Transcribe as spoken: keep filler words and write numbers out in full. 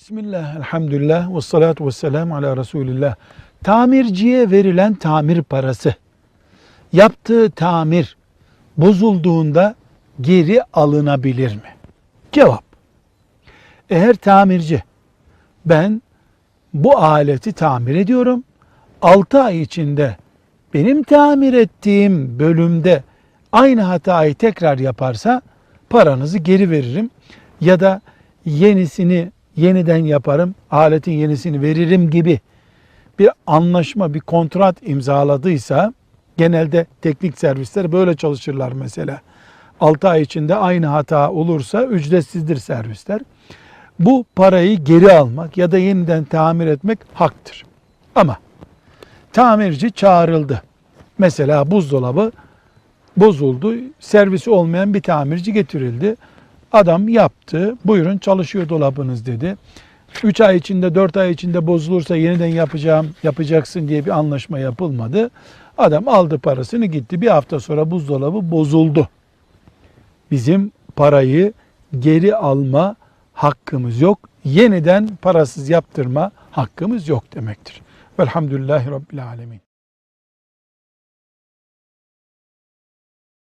Bismillah, elhamdülillah, ve salatu ve selamu ala Resulillah. Tamirciye verilen tamir parası. Yaptığı tamir bozulduğunda geri alınabilir mi? Cevap. Eğer tamirci, "Ben bu aleti tamir ediyorum, altı ay içinde benim tamir ettiğim bölümde aynı hatayı tekrar yaparsa paranızı geri veririm ya da yenisini, yeniden yaparım, aletin yenisini veririm" gibi bir anlaşma, bir kontrat imzaladıysa, genelde teknik servisler böyle çalışırlar mesela. Altı ay içinde aynı hata olursa ücretsizdir servisler. Bu parayı geri almak ya da yeniden tamir etmek haktır. Ama tamirci çağrıldı. Mesela buzdolabı bozuldu. Servisi olmayan bir tamirci getirildi. Adam yaptı. "Buyurun, çalışıyor dolabınız," dedi. Üç ay içinde, dört ay içinde bozulursa yeniden yapacağım, yapacaksın diye bir anlaşma yapılmadı. Adam aldı parasını, gitti. Bir hafta sonra buzdolabı bozuldu. Bizim parayı geri alma hakkımız yok. Yeniden parasız yaptırma hakkımız yok demektir. Velhamdülillahi Rabbil Alemin.